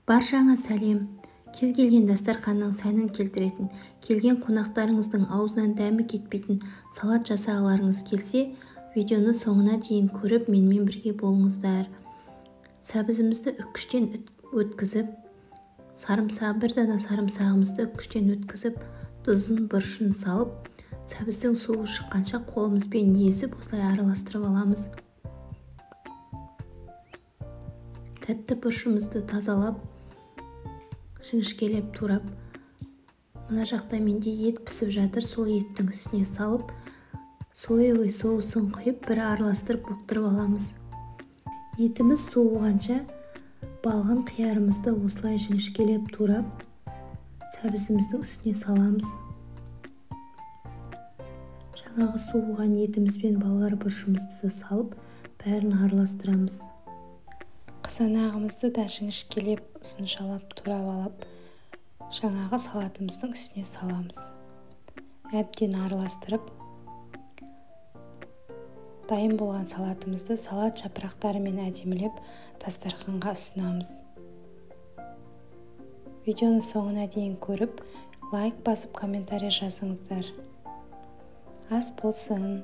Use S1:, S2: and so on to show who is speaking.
S1: Баршаңа сәлем! Кез келген дастарханның сәнін келтіретін, келген қонақтарыңыздың аузынан дәмі кетпейтін салат жасағыларыңыз келсе, видеоны соңына дейін көріп, менімен бірге болыңыздар. Сәбізімізді үккіштен өткізіп, сарымсақ, бір дана сарымсағымызды үккіштен өткізіп, тұзын, бұрышын салып, сәбіздің суы шыққанша қолымызбен езіп, осылай араластырып аламыз. Тәтті бұрышымызды тазалап, жіңішкелеп турап, мына жақта менде ет пісіп жатыр, сол еттің үстіне салып, соевый соусын құйып, бір араластырып бұқтырып аламыз. Етіміз суығанша балғын қиярымызды осылай жіңішкелеп турап, сәбізіміздің үстіне саламыз. Жаңағы суыған етіміз бен болгар бұрышымызды да салып, бәрін араластырамыз. Қызанағымызды да жіңішкелеп ұзыншалап турап алып, жаңағы салатымыздың үстіне саламыз. Әбден араластырып, дайын болған салатымызды салат жапырақтарымен әдемілеп дастарханға ұсынамыз. Видеоны соңына дейін көріп, лайк басып, комментарий жазыңыздар. Ас болсын!